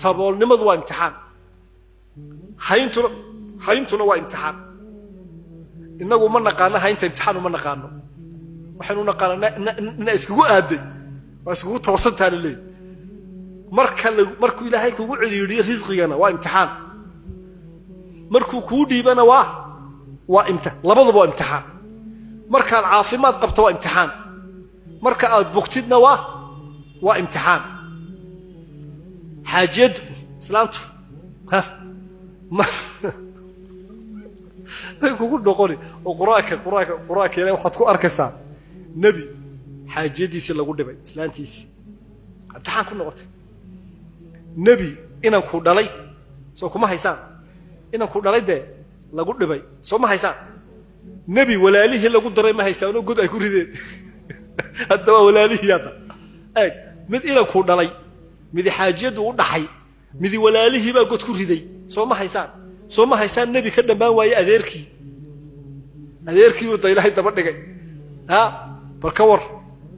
Saboolnimadu waa imtixaan, hayntuna hayntuna waa imtixaan. Innagu ma naqaano haynta imtixaan, uma naqaano. Waxaynu naqaana ina iskugu aaday, waa iskugu toosantaa la leeyahy. Marka markuu Ilaahay kugu cidhiidhiyo risqigana waa imtixaan, markuu kuu dhiibana waa imti, labaduba waa imtixaan. Markaad caafimaad qabto waa imtixaan, marka aad bugtidna waa imtixaan. Xaajiyaddu islaamtu ha ma ay kugu noqoni oo qur-aanka Ilahi waxaad ku arkaysaa nebi xaajiyadiisii lagu dhibay, islaantiisii imtixaan ku noqotay. Nebi inankuu dhalay soo kuma haysaan? Inankuu dhalay dee lagu dhibay, soo ma haysaan? Nebi walaalihii lagu daray ma haysaanoo god ay ku rideen? Hadda waa walaalihii. Hadda eeg, mid inankuu dhalay, midi xaajiyaddu u dhaxay, midi walaalihii baa god ku riday, soo ma haysaan? Soo ma haysaan nebi ka dhammaan waaye adeerkii? Adeerkii buu da Ilaahay daba dhigay. Ha, bal ka war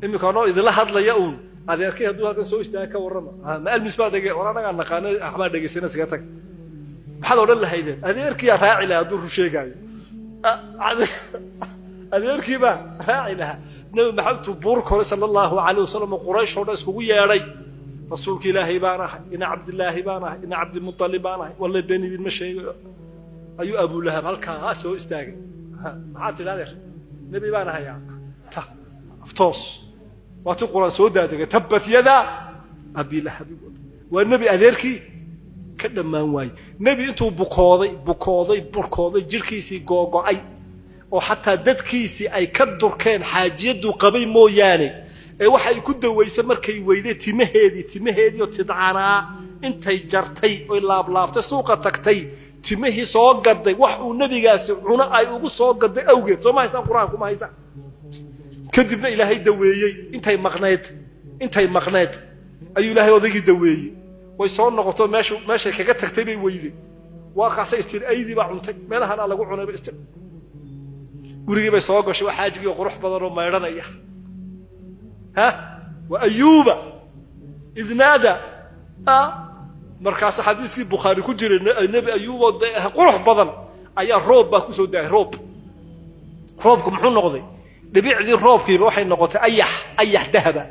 iminka anoo idinla hadlaya uun adeerkii hadduu halkan soo istaaga, ka warrama? Ma almis baa dhege war anagaa naqaano, waxbaa dhegaysana, iskaga tag. Maxaad odhan lahaydeen? Adeerkiyaa raaci lahaa hadduu run sheegaayo, adeerkii baa raaci lahaa. Nabi Maxamed tuu buur koray sala Allahu alayh wasalam oo Quraysh oo dhan iskugu yeedhay: "Rasuulka Ilaahay baan ahay, ina Cabdillaahi baan ahay, ina Cabdimutalib baan ahay, walle been idinma sheegayo," ayuu Abulahab halkaa soo istaagay. "Maxaad tidhi, adeer?" "Nebi baan ahayaa." Ta aftoos waa ti Qur-aan soo daadegay: "Tabbat yada abi lahabi." Waa nebi adeerkii ka dhammaan waayey. Nebi intuu bukooday, bukooday, burkooday, jirhkiisii googo'ay oo xataa dadkiisii ay ka durkeen xaajiyaduu qabay mooyaane ee waxay ku dawaysay markay weyday, timaheedii oo tidcanaa intay jartay oy laablaabtay, suuqa tagtay, timihii soo gaday, wax uu nebigaasi cuno ay ugu soo gaday awgeed. Soo ma haysaan Qur-aanku? Ma haysaan? Kadibna Ilaahay daweeyey. Intay maqnayd ayuu Ilaahay odaygii daweeyey. Way soo noqoto, meeshu meeshay kaga tagtay bay weyday. Waa kaasay istir, aydii baa cuntay, meelahanaa lagu cunay bay istir. Gurigii bay soo gashay, waa xaajigii oo qurux badan oo maydhanaya. Ha, wa Ayuuba id naada. Markaas xadiiskii Bukhaari ku jiray, Nebi Ayuub oo qurux badan ayaa roob baa kusoo daayay. Roobku muxuu noqday? Dhibicdii roobkiiba waxay noqotay ayax, ayax dahaba.